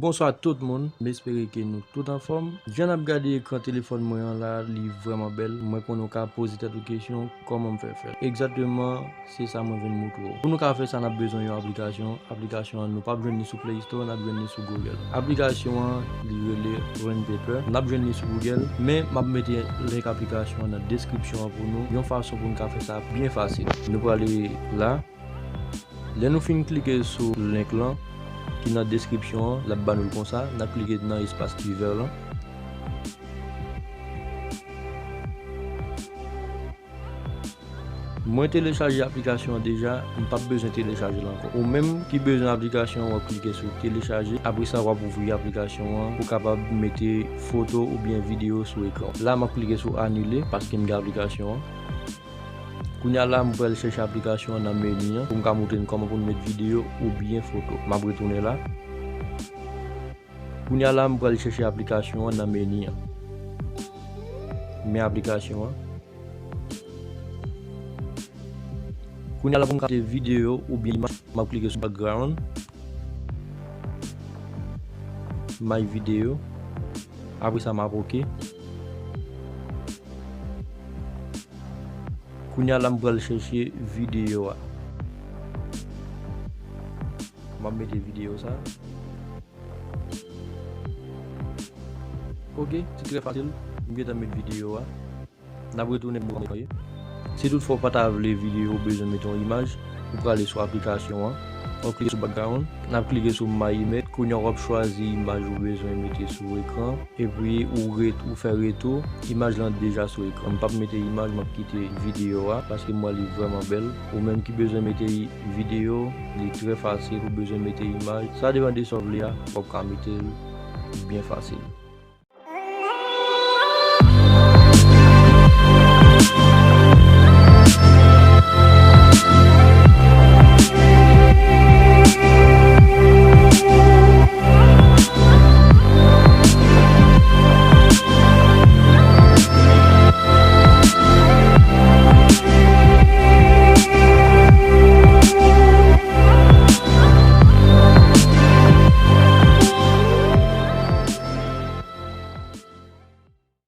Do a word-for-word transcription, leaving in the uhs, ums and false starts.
Bonswa tout moun, m espere ke nou tout anfòm. Jan n ap gade ekran telefòn mwen an la, li vrèman bèl. Mwen konnen w ka poze tèt ou kesyon, kòman m fè fè l? Egzakteman, se sa mwen vin moutre w. Pou nou ka fè sa, n ap bezwen yon aplikasyon. Aplikasyon an, nou p ap jwenn li sou Play Store, n ap jwenn li sou Google. Aplikasyon an, li rele Rainpaper. N ap jwenn li sou Google, men m ap mete link aplikasyon an nan deskripsyon an pou nou, yon fason pou nou ka fè sa byen fasil. Nou prale la. Lè nou fin klike sou link lan ki nan deskripsyon an, l ap ba nou l konsa, n ap klike nan espas ti vè lan. Mwen telechaje aplikasyon an deja, m p ap bezwen telechaje l ankò. Ou menm ki bezwen aplikasyon an, w ap klike sou telechaje. Apre sa, w ap ouvri aplikasyon an pou w kapab mete foto oubyen videyo sou ekran. La, m ap klike sou anile paske m gen aplikasyon an. Kounye a la, m pral chèche aplikasyon an nan meni an pou m ka montre n kòman pou n met videyo oubyen foto. M ap retounen la. Kounye a la, m pral chèche aplikasyon an nan meni an. Men aplikasyon an. Kounye a la, pou m kapte videyo oubyen imaj, m ap klike sou background. My video. Apre sa, m ap oke. Kounye a la, m pral chèche videyo a. M ap mete videyo sa. Oke, se trè fasil. M gentan met videyo a. N ap retounen pou nou kòman li ye. Si toutfwa w pa ta vle videyo ou bezwen mete yon imaj, ou prale sou aplikasyon an, w ap klike sou background, n ap klike sou My Image. Kounye a w ap chwazi imaj ou bezwen mete sou ekran, epi ou ret-, ou fè retou, imaj lan deja sou ekran. M p ap mete imaj, m ap kite videyo a, paske m wè li vrèman bèl. Ou menm ki bezwen mete i-, videyo, li trè fasil, ou bezwen mete imaj. Sa depann de sa w vle a, w ap ka mete l byen fasil.